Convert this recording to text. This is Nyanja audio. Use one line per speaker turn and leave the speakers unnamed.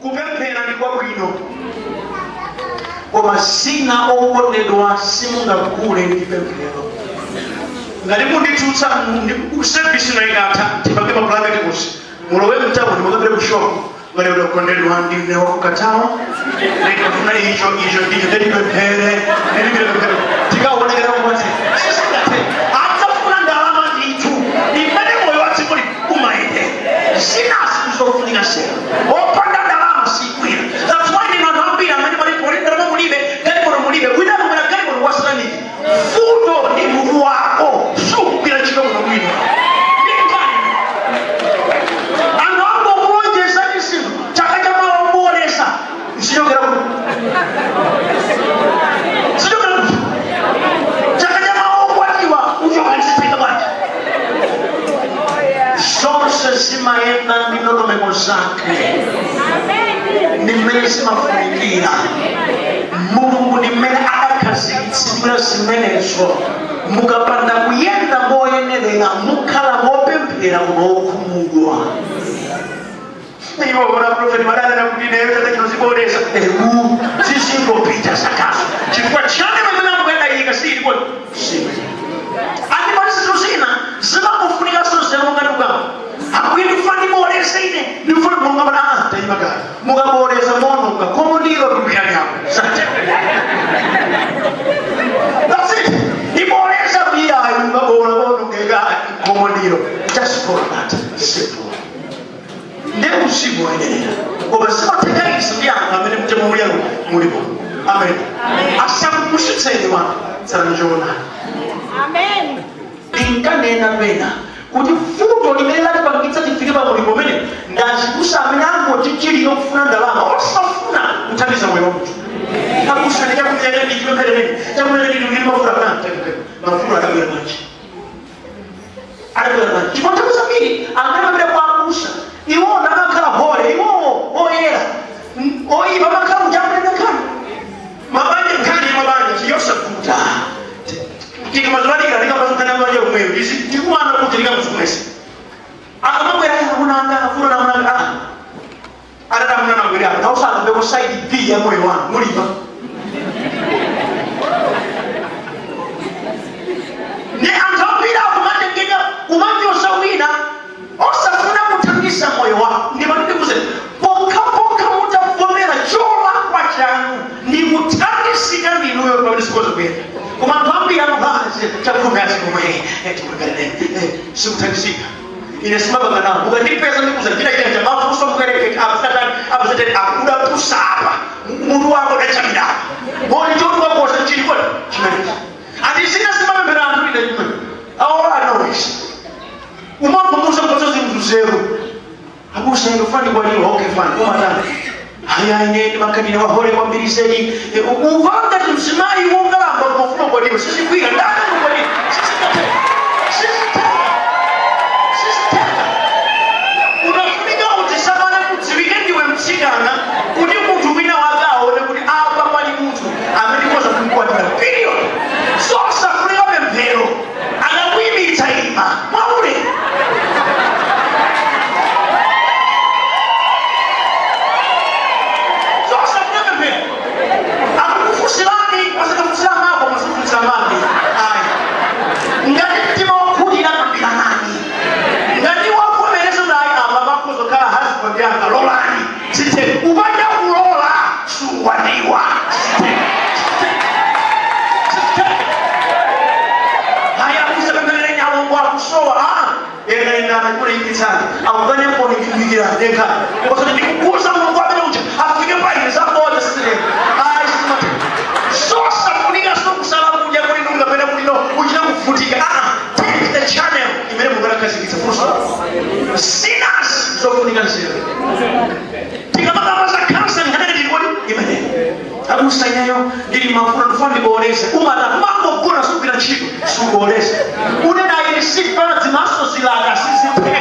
Kupemphera ndi kwabwino, koma zina, okondedwa, simungagule ndi pemphero. Ngati munditsutsa, service ino ikatha, tipange ma practicals. Mulowe mtawuni, mukapite ku shop, ngati ukondedwa, ndine wakukatawa, ndikafuna icho, icho, ndicho, ndipemphere, ndilipire pemphero, tikaonekera kumati sisingathe. Adzafuna ndalama ndithu. Imene moyo wa dziko umayendera, zinazi zofunika sera, opanda ndalama sikwira. That's why ndino anthu ambiri amene pali poli ndalama mulibe, galimoto mulibe, wina akamwera galimoto wasataniki. Futo ndi mutu wako sukugwira ntchito kuno bwino. Ndikani anthu angokulonjeza zinthu, chaka chamawa ubolesa, zichokera ku, zichokera ku chaka chamawa ukwatiwa, uchoka zitenga bwanji? Zonse zimayenda ndi ndondomeko zake, ndi mmene zimafunikira. Mulungu ndi mmene adakhazikitsidwira zimenezo. Mukapanda kuyenda moyenerera, mukhala mopemphera koma okhumudwa. Iwo bona profeti madanena kuti neyo chaka chino zibolesa, ewu, zizingopita zakazo, chifukwa chane pamene amukuyenda yika sili kodi sili andipati. Zinthu zina zimakufunikanso nzeru. Ngati ukamba, "Ambuye, ndikufuna ndiboleze ine, ndikufuna," Mulungu amati, "Ah, tayima kale, mukaboleza mononga komondiro, tulukirani apo." Sante. That's it. Iboleza biyayi, mukabola monongeka komondiro. Just for that simple. Ndiye usiku waendelea, koma zimatheka izi ndi anthu amene mtemo muliyalo mulipo. Amen. Asakupushitseni wanthu, tsanjoona.
Amen.
Ndinkanena pena kuti vuto limene latipangitsa tifike pa mulingo umene ndachibusa amene angotichilira kufuna ndalama, osafuna kuthandiza moyo wa munthu. Akusani chakudya ndi chipempheremene, chakudya ndi ndili mafuta kana mafuta, adabwera manje, adabwera manje, chifukwa nthawi zambiri amene amene kwa abusa iwona amakhala hole, iwowo oyera, oyipa amakhala kuchamene nkhani mabanja, nkhani ya mabanja siyosavuta. Tikamazilalikira, tikamazikana mabanja kumweyo, izi tikumana kuti tikamazimwesa akamabwera, amunanga afuna namunanga, ah, atata munanga apa, tausakambeko side B ya moyo wanu mulipa. Ndi anthu ambiri akumatengeka kumanyoza wina, osafuna kuthandiza moyo wako. Ndipo ndikuze, pokhapokha mutavomera cholakwa chanu ndi kuthandizika ndinuyo, pamene sikoza kuyenda. Koma anthu ambiri amabaa chakhumi azikomwe sikuthandizika. Ine simapanga nawo. Mukandipeza, ndikuza china china chamafunso, mukereke abusatani, abusatani, akudapusa apa, mutu wako udachamira apa, moni choti wakosa chili kodi chimenechi. Ati zina simapemphera anthu ine chimene. All I know is umagumuza mpotso zinthu zero. Abusa, ino fani kwaliwa. Okay, fine, umatani? Haya, ine ndimakadine wahole kwambiri zedi. Uvanga ti mzimayi wongalamba kumafuna kwaliwa, sizikwira ndani kwaliwa, siziteka, siziteka, siziteka. Unafunika utisamale, kudziwike ndiwe mtsikana, kuti munthu wina wake aone kuti apa pali munthu amene koza kumkwatira, period. Sosafunika pemphero, akakuyimitsa ima mwaule. Zosafunika pemphero. Akukufusilani, wasakafunsira mako, masafunsira mami, ayi. Ngati mtima wakhulira, kambiranani. Ngati wavomereza kuti ayi, apa pakuzokhala husband yanga, lolani sithe. Upanda kulola, sukwatiwa. Sithe, sithe. Haya, kusakapemphera nyalongo akusowa, ah, ena chikulimbitsani akukane foni, ndikuyikira ndekha, osati ndikukuza Mulungu amene uja afike pa ine. Zaboza, sizilero, ayi, sizimate. Sosafunika sokusala kudya kuli nunga pena kuti no uchita kuvutika. Ah, take the channel imene Mulungu anakhazikitsa. Full stop. Sinners zofunika nzeru. Tikamakamba za counseling, hanene tili kodi imene akusanyayo, ndili mafuna, ndifuna ndiboleze. Umata umangogona, sugwira ntchito, suboleza. Unena ili sipana zimaso zilaka sizithe.